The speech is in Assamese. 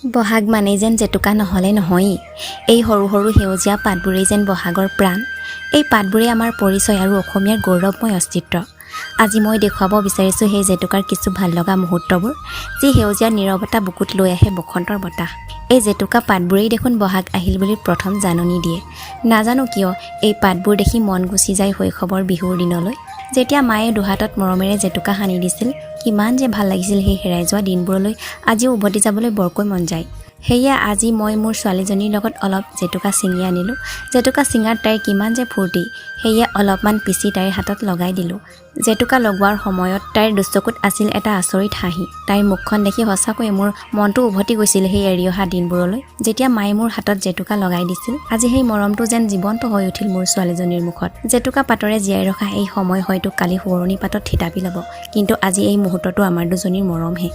বহাগ মানেই যেন জেতুকা নহ'লে নহয়েই। এই সৰু সৰু সেউজীয়া পাতবোৰেই যেন বহাগৰ প্ৰাণ। এই পাতবোৰেই আমাৰ পৰিচয় আৰু অসমীয়াৰ গৌৰৱময় অস্তিত্ব। আজি মই দেখুৱাব বিচাৰিছোঁ সেই জেতুকাৰ কিছু ভাল লগা মুহূৰ্তবোৰ, যি সেউজীয়া নীৰৱতা বুকুত লৈ আহে বসন্তৰ বতাহ। এই জেতুকা পাতবোৰেই দেখোন বহাগ আহিল বুলি প্ৰথম জাননী দিয়ে। নাজানো কিয়, এই পাতবোৰ দেখি মন গুচি যায় শৈশৱৰ বিহুৰ দিনলৈ, যেতিয়া মায়ে দুহাতত মৰমেৰে জেতুকা সানি দিছিল। কিমান যে ভাল লাগিছিল! সেই হেৰাই যোৱা দিনবোৰলৈ আজিও উভতি যাবলৈ বৰকৈ মন যায়। সেয়ে আজি মই মোৰ ছোৱালীজনীৰ লগত অলপ জেতুকা ছিঙি আনিলোঁ। জেতুকা ছিঙাত তাইৰ কিমান যে ফূৰ্তি! সেয়ে অলপমান পিচি তাইৰ হাতত লগাই দিলোঁ। জেতুকা লগোৱাৰ সময়ত তাইৰ দুচকুত আছিল এটা আচৰিত হাঁহি। তাইৰ মুখখন দেখি সঁচাকৈয়ে মোৰ মনটো উভতি গৈছিল সেই এৰি অহা দিনবোৰলৈ, যেতিয়া মায়ে মোৰ হাতত জেতুকা লগাই দিছিল। আজি সেই মৰমটো যেন জীৱন্ত হৈ উঠিল মোৰ ছোৱালীজনীৰ মুখত। জেতুকা পাতৰে জীয়াই ৰখা এই সময় হয়তো কালি সোঁৱৰণি পাতত থিতাপি ল'ব, কিন্তু আজি এই মুহূৰ্তটো আমাৰ দুজনীৰ মৰমহে।